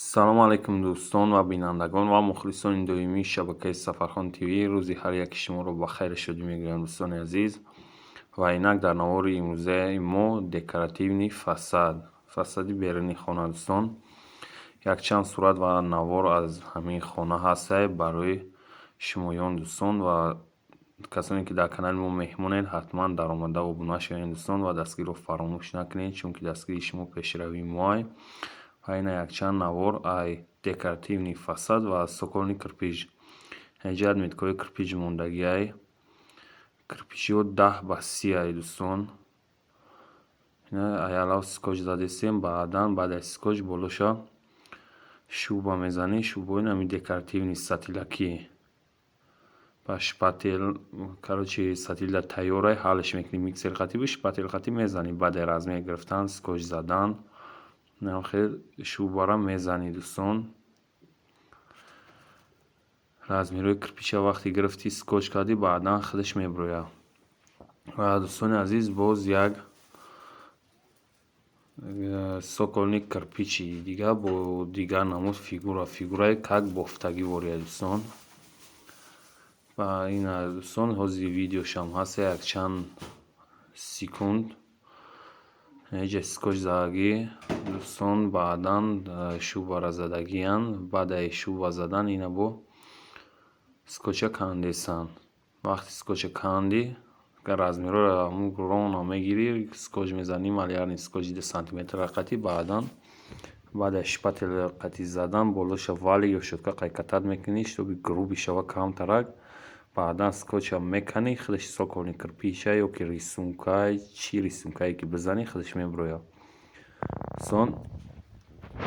Салому алайкум, дӯстон ва бинандагон ва мухлисони доимии шабакаи Сафархон ТВ. Рӯзи ҳар яки шуморо ба хайру шодӣ мегӯям, дӯстони азиз. Ва инак дар навори имрӯзаи мо декоративный фасад, фасади берунии хона. Дӯстон, якчанд сурат ва навор аз ҳамин хона ҳастае барои шумоён. Дӯстон ва касоне ки дар канали мо меҳмонед, ҳатман даромада обуна шавед, дӯстон, ва дастгириро фаромӯш накунед, чунки дастгирии шумо пешравии моай. Ва ина якчанд навор ай декоративный фасад ва цокольный кирпич. Инҷа отметкаҳои кирпич мондагиай. Кирпичиҳо 10 ба 30 ай, дӯстон. Аялав скотч задестем, баъдан баъд аз скотч болоша шуба мезанӣ. Шубаҳои нами декоративный сатилакӣ ба шпатель, короче, сатилда тайёрай, ҳалш мекунӣ, миксер қатӣ, шпатель қатӣ мезанӣ. Баъди размер гирифтан, скотч задан, хел шубара мезанӣ, дӯстон. Размерҳои кирпича вақте гирифтӣ, скотч кардӣ, баъдан худаш мебирояд. Ва, дӯстони азиз, боз як цокольный кирпичи дига бо дигар намуд фигура, фигураи как бофтагӣ вория, дӯстон. Ва ина, дӯстон, ҳозир видеошам ҳаст, якчанд секунд. Инҷа скотч задагӣ, дӯстон, баъдан шубара задагиянд. Баъдаи шуба задан ина бо скотча кандесанд. Вақте скотча кандӣ, размерҳоро ҳамун ровно мегирӣ, скотч мезанӣ, малярный скотчи 2 сантиметра қатӣ. Баъдан баъд аз шпатель қатӣ задан болоша валик ё щётка қайкатат мекунӣ, чтобы грубый шава камтарак. Баъдан скотча меканӣ, худаш цокольный кирпича ё ки рисунка, чӣ рисункае ки бизанӣ, худаш мебирояд. Дӯстон,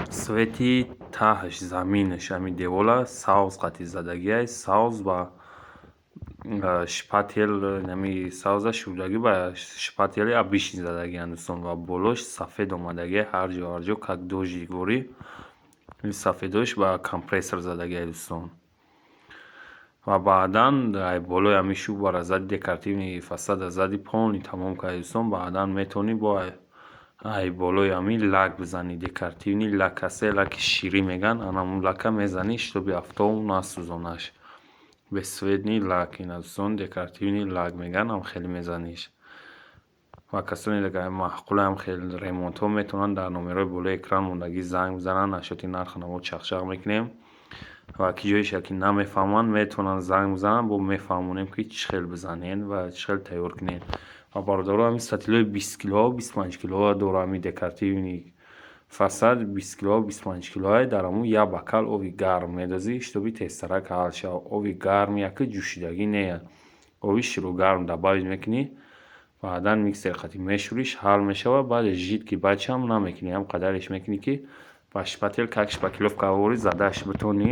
цвети таҳаш, заминаш, ҳамин девола сабз қатӣ задагиай, сабз ба шпатель, ҳами сабза шудагӣ ба шпатели обычный задагианд, дӯстон. Ва болош сафед омадагиай, ҳар ҷо, ҳар ҷо как дождик ворӣ сафедош ба компрессор задагиай, дӯстон. Ва баъдан болои ҳамин шубара зади, декоративный фасада зади, полный тамом карди, дӯстон, баъдан метавонӣ бо ай болои ҳамин лак бизанӣ. Декоративный лак ҳаста, лаки ширӣ мегӯянд, ана ҳамун лака мезанӣ, чтобы афтоб насӯзонаш. Бесцветный лак ина, дӯстон, декоративный лак мегӯянд, ҳам хеле мезаниш. Ва касоне маъқулаам хеле ремонтҳо, метавонанд дар номерҳои болои экран мондагӣ занг бизананд, насчёти нарху наво чақчақ мекунем. Ва ки ҷоеша ки намефаҳманд, метавонанд занг бизананд, бо мефаҳмонем, ки чӣ хел бизанед ва чӣ хел тайёр кунед. Ва бародаро, ҳамин сатилҳои 20 килоҳо, 25 килоҳо дора. Ҳамин декоративный фасад 20 килоҳо, 25 килоҳае. Дар ҳамун як бокал оби гарм медозӣ, чтобы тезтарак ҳал шавад. Оби гарм яке ҷӯшидагӣ не, оби широгарм добавить мекунӣ, баъдан миксер қатӣ мешӯриш, ҳал мешавад. Баъд жидкий бачам намекунӣ, ҳам қадареш мекунӣ, ки ба шпатель как шпаклёвка ворӣ задааш битонӣ.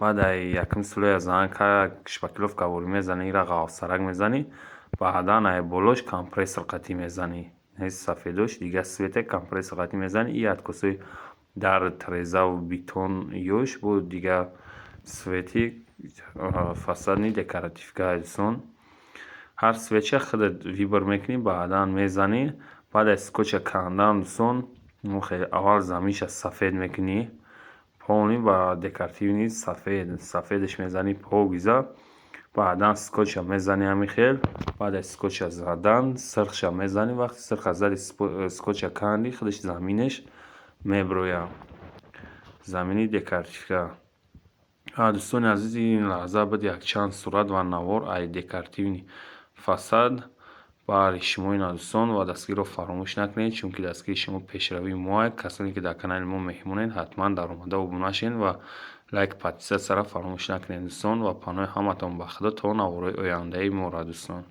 Баъд ай якум слоя зан, как шпаклёвка ворӣ мезанӣ, ира ғафсарак мезанӣ, баъдан ай болош компрессор қатӣ мезанӣ, сафедош дигар цвете компрессор қатӣ мезанӣ. И откосҳои дар тирезаву бетон ёш бо дигар цвети фасадный декоративка. Дӯстон, ҳар цветша худат выбор мекунӣ, баъдан мезанӣ. Баъд аз скотча кандан, дӯстон, аввал заминша сафед мекунӣ, полный ба декоративный сафед, сафедаш мезанӣ покиза, баъдан скотча мезанӣ ҳамин хел. Баъд аз скотча задан сирхша мезанӣ. Вақти сирха зади, скотча канди, худаш заминаш мебирояд, замини декоративка. Дӯстони азиз, ин лаҳза буд якчанд сурат ва навор ай декоративный фасад баҳри шумо ина, дӯстон. Ва дастгириро фаромӯш накунед, чунки дастгирии шумо пешравии моа. Касоне ки дар канали мо меҳмонед, ҳатман даромада обуна шавед ва лайк, подписатьсяро фаромӯш накунед, дӯстон. Ва паноҳи ҳаматон ба Худо то наворҳои ояндаи моро, дӯстон.